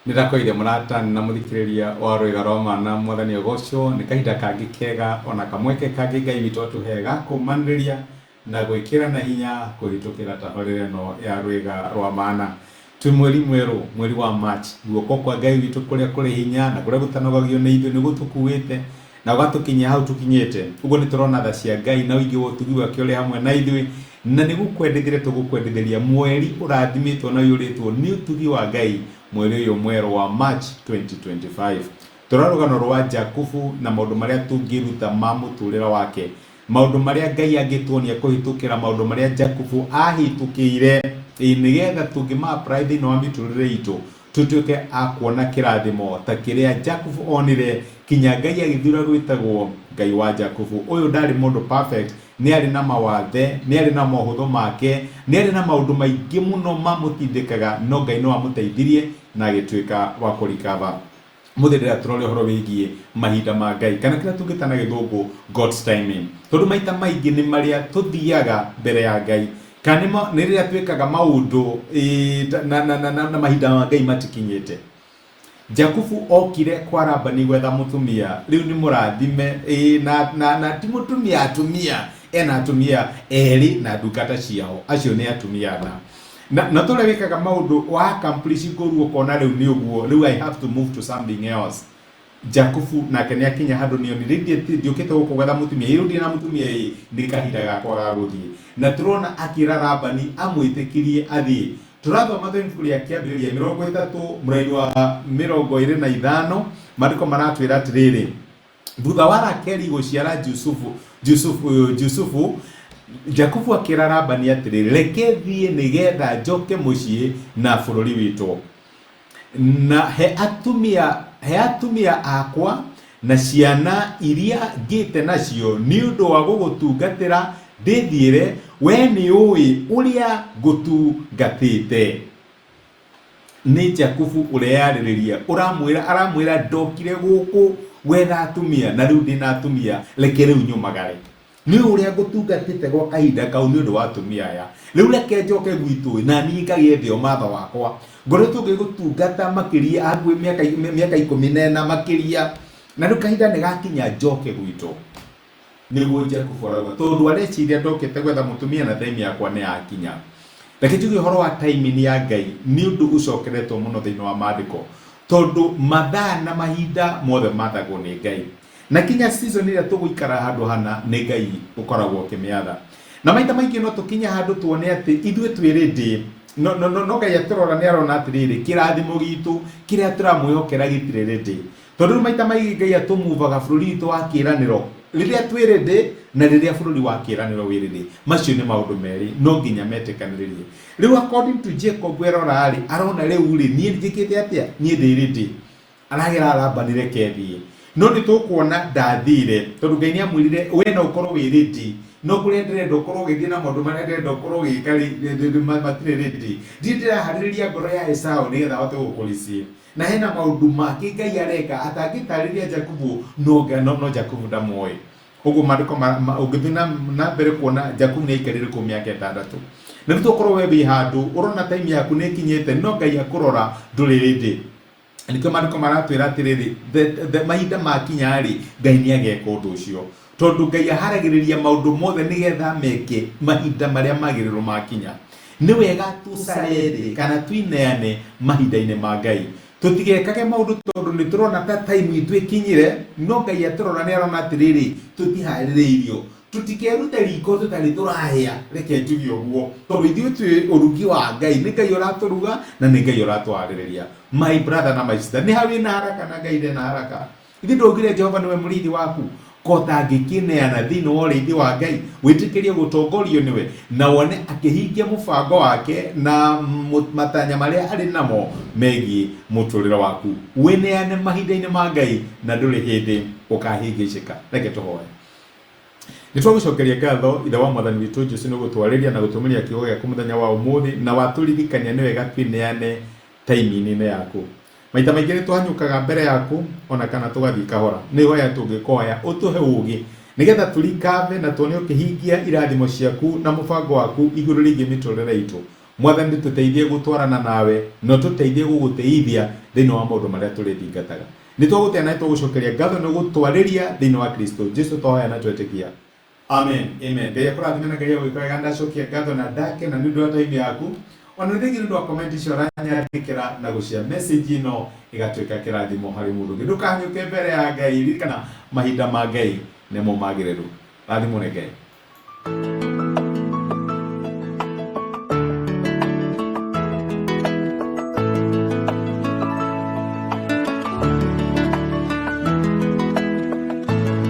Nĩndakũgeithia mũrata na mũthikĩrĩria wa rwĩga rwa mana mwathani ũgocwo nĩ kahinda kangĩ kega ona kamweke kangĩ Ngai witũ atũhe ga kũmanĩrĩria na gwĩkĩrana hinya kũhĩtũkĩra tabarĩra ĩno ya rwĩga rwa mana. Twĩ mweri mwerũ, mweri wa March, guoko kwa Ngai witũ kũrĩa kũrĩ hinya na kũrĩa gũtanogagio nĩ ithuĩ nĩ gũtũkuĩte na ũgatũkinyia hau tũkinyĩte. Ũguo nĩ tũrona tha cia Ngai na ũingĩ wa ũtugi wake ũrĩ hamwe na ithuĩ, na nĩ gũkwendithĩria tũgũkwendithĩria mweri ũrathimĩtwo na ũiyũrĩtwo nĩ ũtugi wa Ngai, mweri ũyũ mwerũ wa March 2025. Tũrora rũgano rwa Jakubu na maũndũ marĩa tũngĩruta ma mũtũrĩre wake, maũndũ marĩa Ngai angĩtuonia kũhĩtũkĩra maũndũ marĩa Jakubu ahĩtũkĩire, ĩ nĩgetha tũngĩma apply thĩinĩ wa mĩtũrĩre itũ tũtuĩke a kuona kĩrathimo ta kĩrĩa Jakubu onire kinya Ngai agĩthura gwĩtagwo Ngai wa Jakubu. Ũyũ ndarĩ mũndũ perfect, nĩ arĩ na mawathe, nĩ arĩ na mohũthũ make, nĩ arĩ na maũndũ maingĩ mũno mamũtindĩkaga, no Ngai no amũteithirie na agĩtuĩka wa kũ recover. Mũthĩ ndĩrenda tũrore ũhoro wĩgiĩ mahinda ma Ngai kana kĩrĩa tũngĩta na gĩthũngũ God's timing. Tondũ maita maingĩ nĩ marĩa tũthiaga mbere ya Ngai kana nĩ rĩrĩa twĩkaga maũndũ na, na, na, na, na mahinda ma Ngai matikinyĩte. Jakubu okire kwa Labani gwetha mũtumia, rĩu nĩ mũrathime na, na, na ti mũtumia atumia, ena atumia erĩ na ndungata ciao, acio nĩ atumia ana. Na, na tũrĩa wĩkaga maũndũ wa accomplish goal ũkona rĩu nĩ ũguo, rĩu I have to move to something else. Jakubu nake nĩ akinya handũ nĩ onire ndiũkĩte gũkũ gwetha mũtumia, ĩ rĩu ndirĩ na mũtumia ĩ nĩ kahinda gakwa ga gũthiĩ. Na tũrona akĩra Labani amwĩtĩkirie athiĩ. Tũrathoma thĩinĩ ibuku rĩa Kĩambĩrĩria 30 mũraini wa 25, maandĩko maratwĩra atĩrĩrĩ, thutha wa Rakeli gũciara Jusufu, Jusufu, Jusufu, Jakubu akĩra Labani atĩrĩ, reke thiĩ nĩgetha njoke mũciĩ na bũrũri witũ. Na he atumia, he atumia akwa na ciana iria ngĩte nacio nĩ ũndũ wa gũgũtungatĩra ndĩthiĩre, we nĩũĩ ũrĩa ngũtungatĩte. Nĩ Jakubu ũreyarĩrĩria, ũramwĩra, aramwĩra ndokire gũkũ gwetha atumia na rĩu ndĩna atumia, reke rĩu nyumagare. Nĩ ũrĩa ngũtungatĩte gwa kahinda kau nĩ ũndũ wa atumia aya. Rĩu reke njoke gwitũ na niĩ ngagĩethe ũmatho wakwa. Ngoretwo ngĩgũtungata makĩria hakuhĩ mĩaka mĩaka 14 makĩria, na rĩu kahinda nĩ gakinya njoke gwitũ. Nĩguo Jakubu arauga, tondũ areciria ndokĩte gwetha mũtumia na time yakwa nĩ yakinya. Reke njuge ũhoro wa timing ya Ngai nĩ ũndũ ũcokeretwo mũno thĩinĩ wa maandĩko, tondũ mathaa na mahinda mothe mathagwo nĩ Ngai. Na kinya season ĩrĩa tũgũikara handũ hana nĩ Ngai ũkoragwo ũkĩmĩatha. Na maita maingĩ no tũkinye handũ tuone atĩ ithuĩ twĩ ready, no, no, no, no Ngai atũrora nĩ arona atĩrĩrĩ, kĩrathimo gitũ kĩrĩa tũramwĩhokera gĩtirĩ ready. Tondũ rĩu maita maingĩ Ngai atũmuvaga bũrũri witũ wa kĩĩranĩro rĩrĩa twĩ ready na rĩrĩa bũrũri wa kĩĩranĩro wĩ ready. Macio nĩ maũndũ merĩ no nginya metĩkanĩrĩrie. Rĩu according to Jacob erora rĩ, arona rĩu rĩ, niĩ njĩkĩte atĩa? Niĩ ndĩ ready. Aragera Labani reke thiĩ. No nĩ tũkuona ndathire tondũ Ngai nĩ amwĩrire we no ũkorwo wĩ ready no kũrĩa ndĩrenda ũkorwo ũgĩthiĩ na maũndũ marĩa ndĩrenda ũkorwo ũgĩka rĩ matirĩ ready. Ndirĩ ndĩraharĩrĩria ngoro ya Esau nĩgetha ahote gũkũ receive. Na hena maũndũ mangĩ Ngai areka atangĩtarĩria Jakubu no, no, no Jakubu ndamoĩ. Ũguo maandĩko ũngĩthiĩ na, na mbere kuona Jakubu nĩ aikarire kũu mĩaka 6. Na rĩu tokorwo we wĩ handũ ũrona time yaku nĩ ĩkinyĩte no Ngai akũrora ndũrĩ ready. Nĩkĩo maandĩko maratwĩra atĩrĩrĩ, mahinda makinya rĩ, Ngai nĩ ageka ũndũ ũcio. Tondũ Ngai aharagĩrĩria maũndũ mothe nĩgetha meke mahinda marĩa magĩrĩrwo makinya. Nĩ wega tũcare thĩ kana twineane mahinda-inĩ ma Ngai. Tũtigekage maũndũ tondũ nĩ tũrona ta time itũ ĩkinyire, no Ngai atũrora nĩ arona atĩrĩrĩ, tũtiharĩrĩirio. Tũtikerute riko tũtarĩ tũrahĩa, reke njuge ũguo, tondũ ithuĩ twĩ ũrugi wa Ngai, nĩ Ngai ũratũruga na nĩ Ngai ũratũharĩrĩria. My brother na my sister, nĩ ha wĩna haraka na Ngai ndena haraka? Ithuĩ ndwaugire Jehova nĩwe mũrĩithi waku? Ko ũtangĩkĩneana thĩinĩ wa ũrĩithi wa Ngai, wĩtĩkĩrie gũtongorio nĩwe, na wone akĩhingia mũbango wake na matanya marĩa arĩ namo megiĩ mũtũrĩre waku. Wĩneane mahinda-inĩ ma Ngai na ndũrĩ hĩndĩ ũkahĩngĩcĩka. Reke tũhoe. Nĩ twagũcokeria ngatho Ithe wa Mwathani witũ Jesu nĩ gũtwarĩria na gũtũmĩria kiugo gĩaku mũthenya wa ũmũthĩ, na watũririkania nĩ wega twĩneane timing-inĩ yaku. Maita maingĩ nĩ tũhanyũkaga mbere yaku ona kana tũgathiĩ kahora. Nĩ ihoya tũngĩkũhoya ũtũhe ũũgĩ nĩgetha tũrikave na tuone ũkĩhingia irathimo ciaku na mũbango waku igũrũ rĩgiĩ mĩtũrĩre itũ. Mwathani tũteithie gũtwarana nawe na ũtũteithie gũgũtĩithia thĩinĩ wa maũndũ marĩa tũrĩthingataga. Nĩ twagũtĩa na nĩtwagũcokeria ngatho nĩ gũtwarĩria thĩinĩ wa Kristo Jesu twahoya na twetĩkia. Amen. Amen. Ngai akũrathime na Ngai agwĩka wega. Ndacokia ngatho na ndakena nĩ ũndũ wa time yaku, ona nĩ thengi nĩ ũndũ wa comment icio ũranyandĩkĩra na gũcia message ĩno ĩgatuĩka kĩrathimo harĩ mũndũ ũngĩ. Ndũkahanyũke mbere ya Ngai, ririkana mahinda ma Ngai nĩmo magĩrĩru. Rathimwo nĩ Ngai.